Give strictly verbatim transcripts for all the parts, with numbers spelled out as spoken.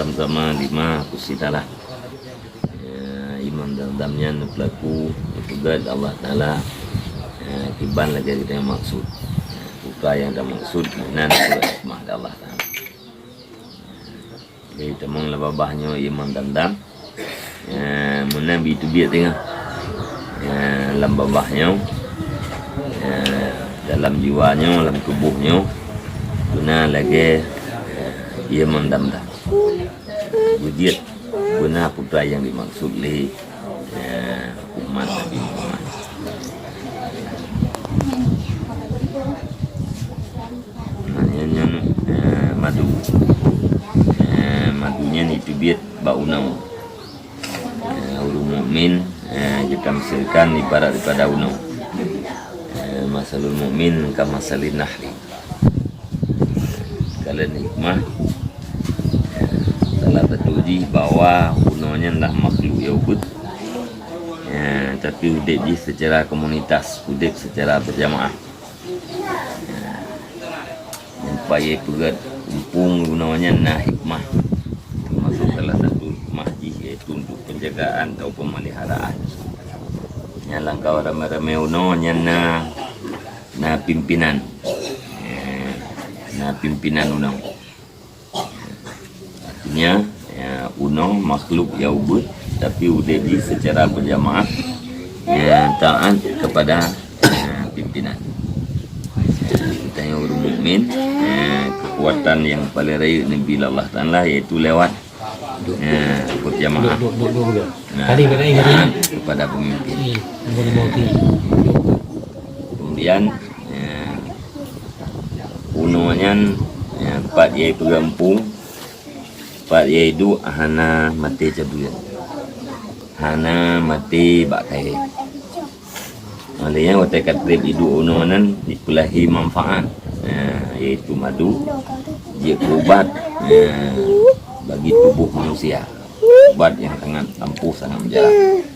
Sama-sama lima kursi tanah. Ya, Imam Damdam nyan peulaku, dipeugét Allah Taala, ya, kiban lagée geutanyoe maksud. Bukan nyang tamaksud, meunan hikmah dari Allah Taala. Jadi, tamong lam babah nyoe Imam Damdam. Ya, meunan bi teubiet teungoh. Ya, lam babah nyoe. Ya, dalam jiwa nyoe, lam tuboh nyoe. Beuna lagée, ya, Imam Damdam. Beujeuet beuna peue nyang dimaksud lé, eh, umat Nabi Muhammad. Nah, nyan, nyan, eh, madu. Eh, madu nyan jiteubiet bak unoe. Eh, ureuëng mukmin, eh, geutamsilkan ibarat daripada unoe. Eh, masalul mukmin kamasalin nahli. Kalon hikmah, salah satu jih bahwa unoe nyan lah makhluk nyang ubit, ya, tapi udeb jih secara komunitas, udeb secara berjamaah. Ya, nyang payah peugét umpung unoe nyan na hikmah, termasuk salah satu hikmah jih yaitu untuk penjagaan atau pemeliharaan. Nyang langkah ramé-ramé unoe nyan na na pimpinan. Eh, na pimpinan unoe. Artinya, ya, unoe makhluk nyang ubit, tapi udeb jih secara berjamaah, ya, taat kepada, ya, pimpinan. Ya, kita nyang ureuëng mukmin, ya, kekuatan nyang paling rayeuk neubri lé Allah Taala yaitu lewat, ya, berjamaah. Duduk, duduk, duduk, duduk. Nah, taat kepada pemimpin. Kemudian, ya, unoe nyan, ya, pat nyang peugah umpung, pat nyang iduek hana maté cabeueng, hana maté bak kayée. Oleh nyan, watée ka treb iduek unoe nyan, jipeulahé manfaat, ya, yaitu madu, jeuet keu ubat, ya, bagi tuboh manusia. Ubat nyang sangat ampuh, sangat meujaroe.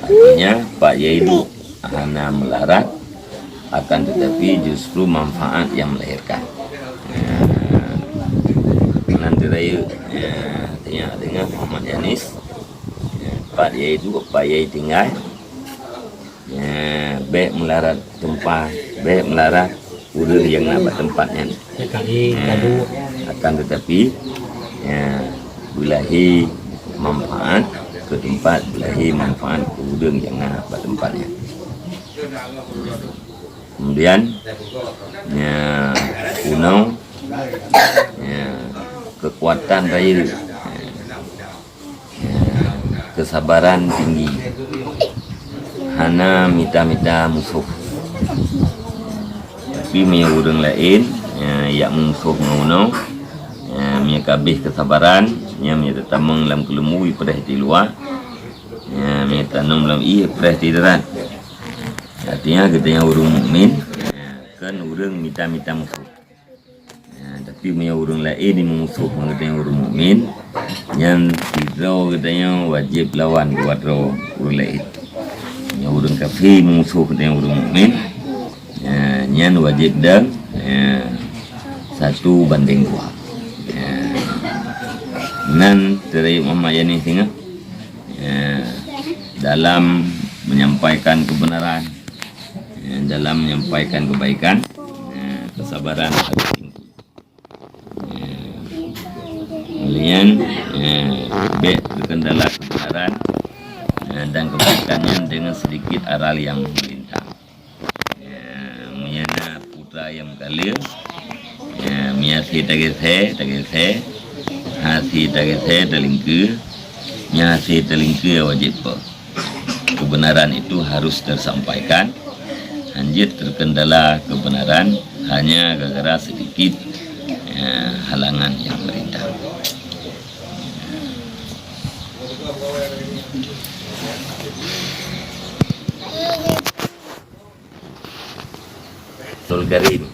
Artinya, pat nyang iduek hana meularat, akan tetapi justru manfaat nyang melahirkan. Nah, nan teurayeuk, ya, tanya dengan Muhammad Yanis, ya, pat nyang iduek, pat nyang tinggai, ya, bék meularat teumpat, bék meularat ureuëng nyang na bak teumpat nyan. Ya, akan tetapi, ya, beulahé manfaat keu teumpat, beulahé manfaat keu ureuëng nyang na bak teumpat nyan. Kemudian, ya, unoe, ya, kekuatan rayeuk, ya, ya, kesabaran tinggi, hana mita-mita musoh. Tapi meunyoe ureuëng laén, ya, jak meumusoh ngon unoe, ya, meunyoe ka abéh kesabaran, ya, meunyoe tatamong lam keuleumbu, ipreh di luwa, ya, meunyoe tanom lam ié, ipreh di darat. Artinya, geutanyoe ureuëng mukmin, ya, kon ureuëng mita-mita musoh. Ya, tapi meunyoe ureuëng laén jimeumusoh ngon geutanyoe ureuëng mukmin, nyan sidroe geutanyoe wajéb lawan dua droe ureuëng laén. Meunyoe ureuëng kafé meumusoh geutanyoe ureuëng mukmin, ya, nyan wajéb deueng, ya, satu banding dua. Ya. Nan teurayeuk Muhammad Yanis singoh, ya, dalam menyampaikan kebenaran, ya, dalam menyampaikan kebaikan, ya, kesabaran harus tinggi. Ya. Kemudian, ya, bék terkendala kebenaran, ya, dan kebaikan nyan dengan sedikit aral yang melintang. Ya, meunyoe na putra nyang meukaleueng, ya, meunyoe hase tagésé, tagésé, hase tagésé talingkeue, meunyoe hase talingkeue wajéb po. Kebenaran itu harus tersampaikan, hanjeuet terkendala kebenaran hanya gara-gara sedikit, ya, halangan yang merintang. Al-Karim.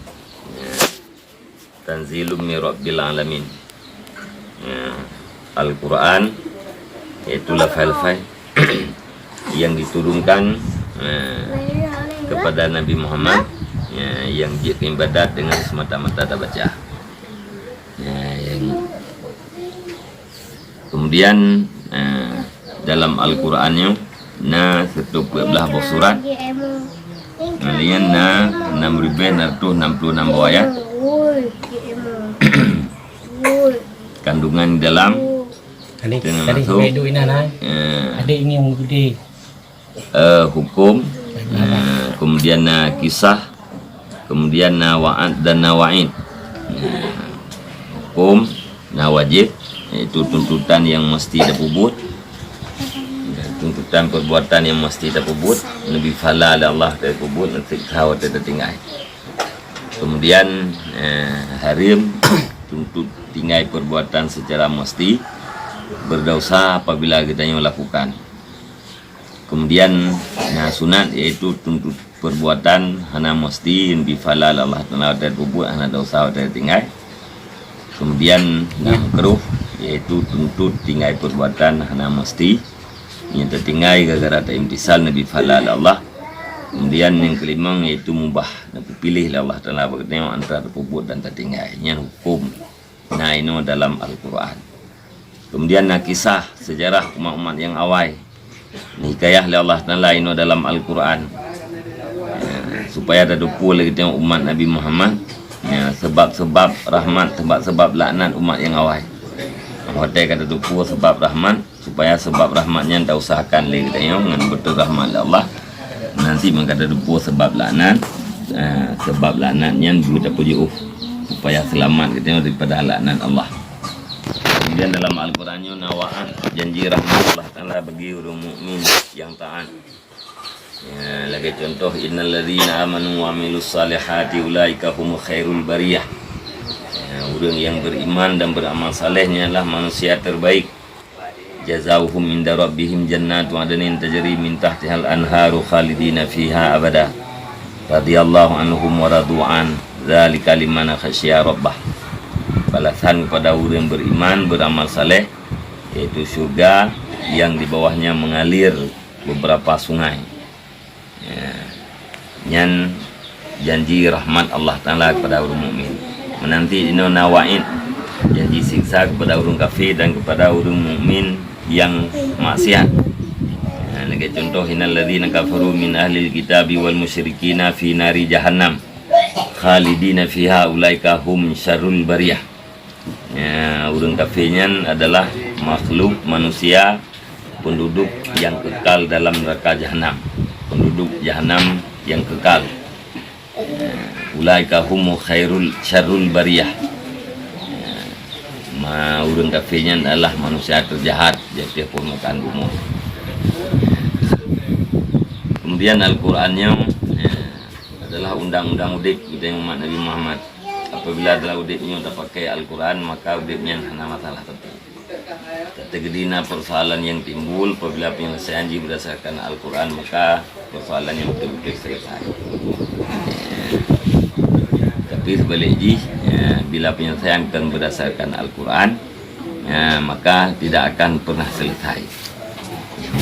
Ya. Tanzilum min Rabbil Alamin. Ya. Al-Quran, yaitu lafai-lafai yang diturunkan, ya, kepada Nabi Muhammad, ya, yang jeuet keu ibadat dengan semata-mata tabaca. Ya, yang Kemudian, eh, dalam Al-Quran nyoe na sireutoh peuet blah boh surat. Kemudian na enam ribèe enam ratus enam puluh enam boh ayat. Kandungan dalam Adik, tengah adik, masuk, baik duit nah, nah. Eh, adik ingin mengikuti eh, hukum, eh, kemudian na kisah, kemudian na wa'ad dan na wa'id. Eh, hukum, na wajib, yaitu tuntutan yang mesti tapeubuet, tuntutan perbuatan yang mesti tapeubuet, neubi pahala lé Allah tapeubuet, neusiksa watèe tatinggai. Kemudian, eh, haram, tuntut tinggai perbuatan secara mesti, berdosa apabila geutanyoe lakukan. Kemudian, na sunat, yaitu tuntut perbuatan hana mesti, neubi pahala lé Allah Taala watèe tapeubuet, hana dosa watèe tatinggai. Kemudian, na makruh, yaitu tuntut tinggai perbuatan hana mesti, nyang tatinggai gara-gara taimtisal neubi pahala lé Allah. Kemudian, nyang keulimong, yaitu mubah, neupeupiléh lé Allah Taala bak geutanyoe antara tapeubuet dan tatinggai. Nyan hukum na inoe dalam Al-Quran. Kemudian na kisah sejarah umat-umat nyang awai. Neuhikayah lé Allah Taala inoe dalam Al-Quran. Ya, supaya tateupeue lé geutanyoe umat Nabi Muhammad, ya, sebab-sebab rahmat, sebab-sebab laknat umat nyang awai. Watèe ka tateupeue sebab rahmat, supaya sebab rahmat nyan tausahakan lé geutanyoe ngon beutôi rahmat lé Allah. Nanti maka tateupeue sebab laknat, eh, sebab laknat nyan beutôi tapeujiôh supaya seulamat geutanyoe daripada laknat Allah. Kemudian dalam Al-Quran nyoe na wa'ad, janji rahmat Allah Taala bagi ureueng mukmin nyang taat. Ya, lagèe contoh, "Innal ladzina amanu wa amilus salihati ulaika hum khairul bariyah." Ya, ureueng nyang beriman dan beramal saleh nyan adalah manusia terbaik. "Jazauhum inda rabbihim jannatu adnin tajri min tahtihal anharu khalidina fiha abada. Radiyallahu anhum wa radu an. Dzalika liman khasyiya rabbah." Balasan kepada ureueng beriman, beramal saleh, yaitu syurga yang di bawahnya mengalir beberapa sungai. Ya. Nyan janji rahmat Allah Taala kepada ureueng mukmin. Meunanti inoe na wa'id, janji siksa kepada ureueng kafé dan kepada ureueng mukmin nyang maksiat. Ya, lagèe contoh, "Innal ladzina kafaru min ahlil kitabi wal musyrikina fi nari jahannam khalidina fiha ulaika hum syarrul bariyah." Ya, ureueng kafé nyan adalah makhluk manusia penduduk yang kekal dalam neraka jahanam. Penduduk jahanam yang kekal. Ya, ulaika hum khairul syarrul bariyah. Ya, ma-, ureueng kafé nyan adalah manusia terjahat di ateueh permukaan bumoe. Kemudian Al-Quran nyoe, ya, adalah undang-undang udép geutanyoe umat Nabi Muhammad. Apabila dalam udép nyoe tapakè Al-Quran, maka udép nyan hana masalah teupeu. Teukeudi na persoalan yang timbul, apabila penyelesaian jih berdasarkan Al-Quran, maka persoalan yang betul-betul selesai. Tapi sebaliknya, ya, bila penyelesaian bukan berdasarkan Al-Quran, ya, maka tidak akan pernah selesai.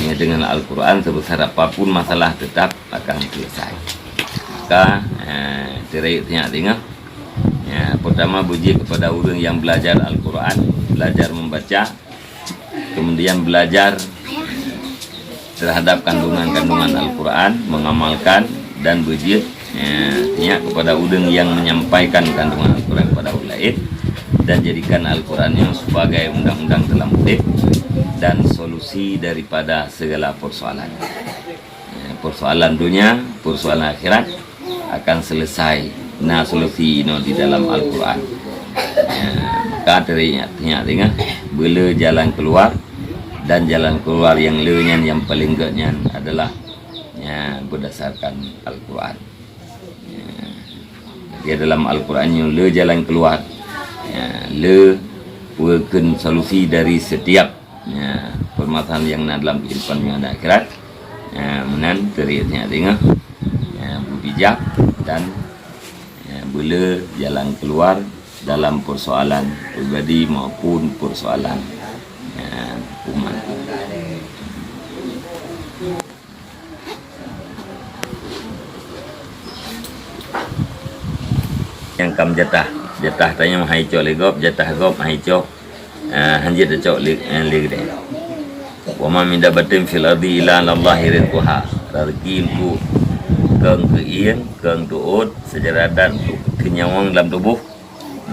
Ya, dengan Al-Quran, sebesar apapun masalah, tetap akan selesai. Maka, eh, teurik sinyak singoh. Ya, pertama, beujeuet kepada ureueng yang belajar Al-Quran, belajar membaca, kemudian belajar terhadap kandungan-kandungan Al-Quran, mengamalkan dan beujeuet, ya, sinyak kepada ureueng yang menyampaikan kandungan Al-Quran kepada ureueng laén, dan jadikan Al-Quran nyoe sebagai undang-undang dalam udép dan solusi daripada segala persoalan. Ya, persoalan dunia, persoalan akhirat akan selesai. Na solusi inoe di dalam Al-Quran. Ya, maka teuingat, ingat, ingat, beu le jalan keluar, dan jalan keluar nyang le nyan, nyang paléng gèt nyan adalah, ya, berdasarkan Al-Quran. Ya. Di dalam Al-Quran nyoe le jalan keluar. Ya, le peue kheun solusi dari setiap, ya, permasalahan nyang na dalam kehidupan dunia dan akhirat. Ya, meunan teuingat, ingat, ya, beubijak dan, ya, beu le jalan keluar dalam persoalan pribadi maupun persoalan, ya, umat. Nyang ka meujatah, jatah tanyoe han icok lé gob, jatah gob han icok. Ah, hanjeuet tacok lé, eh, lé geude. Wa ma min dabbatin fil ardi illa 'alallahi rizquha. Rezeki untuk keueng keuieng, keueng tuot, secara adat untuk keunyawang dalam tuboh,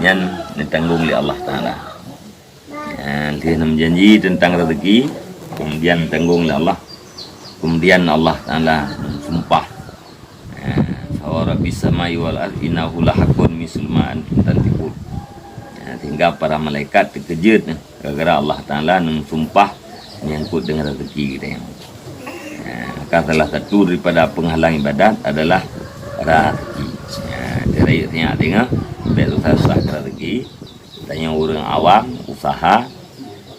nyan neutanggong lé Allah Taala. Ah, lheueh neujanji teuntang rezeki, kemudian neutanggong lé Allah, kemudian Allah Taala sumpah. Ha, fa wa rabbis samai wal ard innahu lahaqqun mislu ma antum tantiqun. Ha, sehingga para malaikat teukeujeuet, gara-gara Allah Taala neusumpah menyangkut dengan rezeki geutanyoe. Ha, maka salah satu daripada penghalang ibadat adalah rezeki. Ha, jadi ingat, bèk susah-susah keu rezeki. Tanyoe ureueng awam, usaha,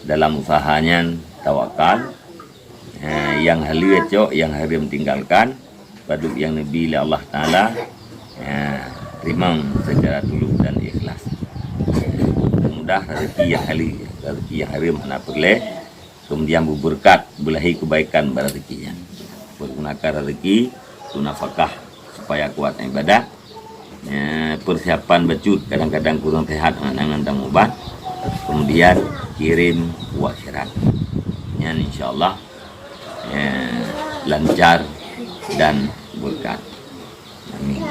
dalam usaha nyan tawakal. Ha, nyang haleue cok, nyang hareuem tinggalkan, padub nyang neubi lé Allah Taala, ha, teurimong secara tulus dan ikhlas. Mudah rezeki nyang haleue, rezeki nyang hareuem hana peureulèe, kemudian beubeureukat, beulahé keubaikan bak rezeki nyan. Peugunakan rezeki untuk nafakah supaya kuat ibadat. Eh, persiapan bacut, kadang-kadang kurang sehat, angan-angan dan ubat, kemudian kirim ke akhirat. Nyan insya Allah, eh, lancar dan berkat. Amin.